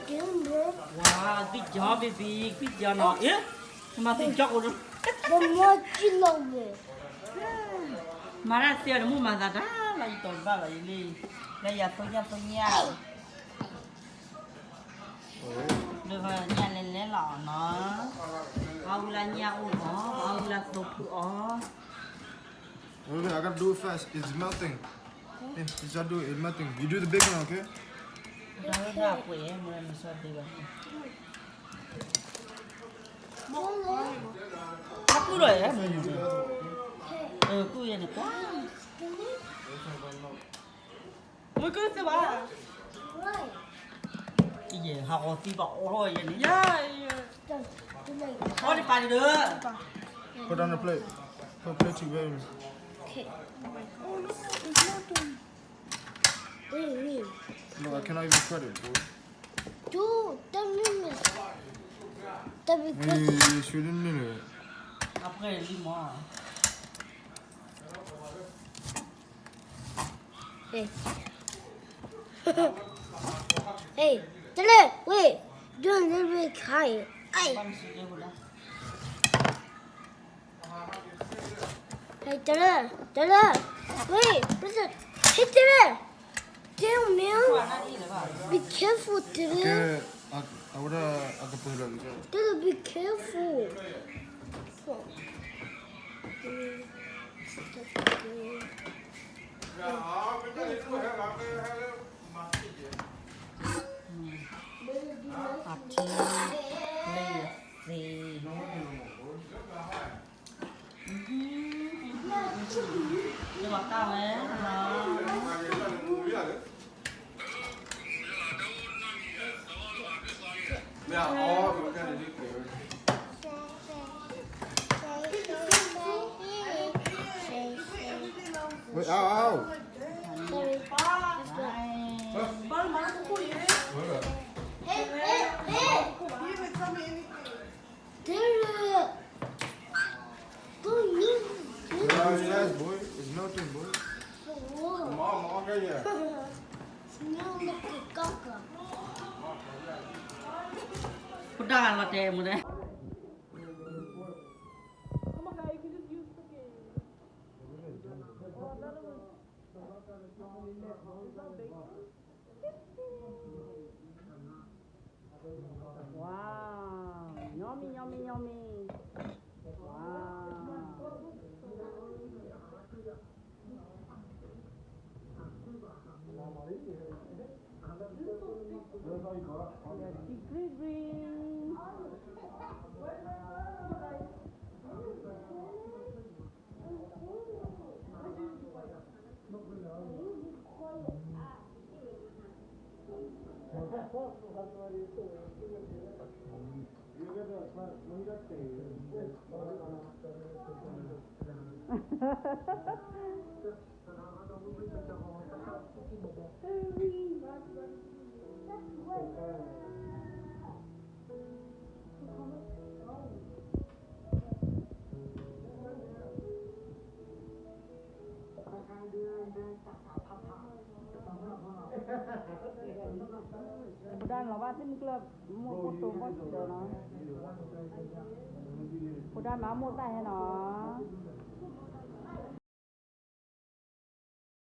Good job, baby. Good job နီၤ. မၤသံကၠီကိးဒိၣ်. မၤတၢ်သ့အီၤန့ၣ် မ့ၢ်မၤသးတၢ်လီၤ ယတီၤဘၣ်ဘၣ်ယလံ, လၢယၤသိညၣ်သိညၣ်, လၢညၣ်လဲၤလဲၤလီၤနီၤ, အဝံလၢညၣ်အိၣ်အီၤ, အဝံလၢသိဖုအီၤ. Okay, I gotta do it fast. It's melting. Hey, it's not doing it, melting. You do the big one, okay? တၢ်ဝဲဒၣ်ပှဲၤမူရမစၢ်သ့ဘၣ်, အကူၣ်ဒီးယဲ, အကူၣ်ယဲန့ၣ်ကွၢ်, မူကူၣ်သ့ဘၣ်, ယဲဟးဂီၤသံဘၣ်အိၣ်ထီၣ်ယဲန့ၣ်, အီၣ်တပၤန့ၣ်ဒီး, Put down the plate. Put plate to where? Okay. Look, I cannot even cut it, bro. Dude, that means that because Hey, you shouldn't do it. Après, lis-moi. Hey. Hey, Dylan, wait. Do a little bit higher. Hey. Hey, Dylan, Dylan, wait, listen. Hey, Dylan. Damn, man. Be careful, Dylan. Okay, I, I would, uh, I could put it up. Dylan, be careful. Auntie, play with the Wait, ow, ow. Sorry. Hey, hey, hey. Dude. Don't use it. Relax, boy. It's melting, boy. Mom, I'll get you. Smell like a caca. ဖိဒၣ်လီၤတဲမူဒဲး. Wow. Yummy, yummy, yummy. Wow. Green, green. ဖိဒၣ်လီၤဘၣ်သ့ၣ်မုၢ်ကျၢၢ် မိၢ်ဖိတိၤဘီၣ်စံးဒီးနီၤ, ဖိဒၣ်မၤမိၢ်တၢ်ဟဲနီၤ.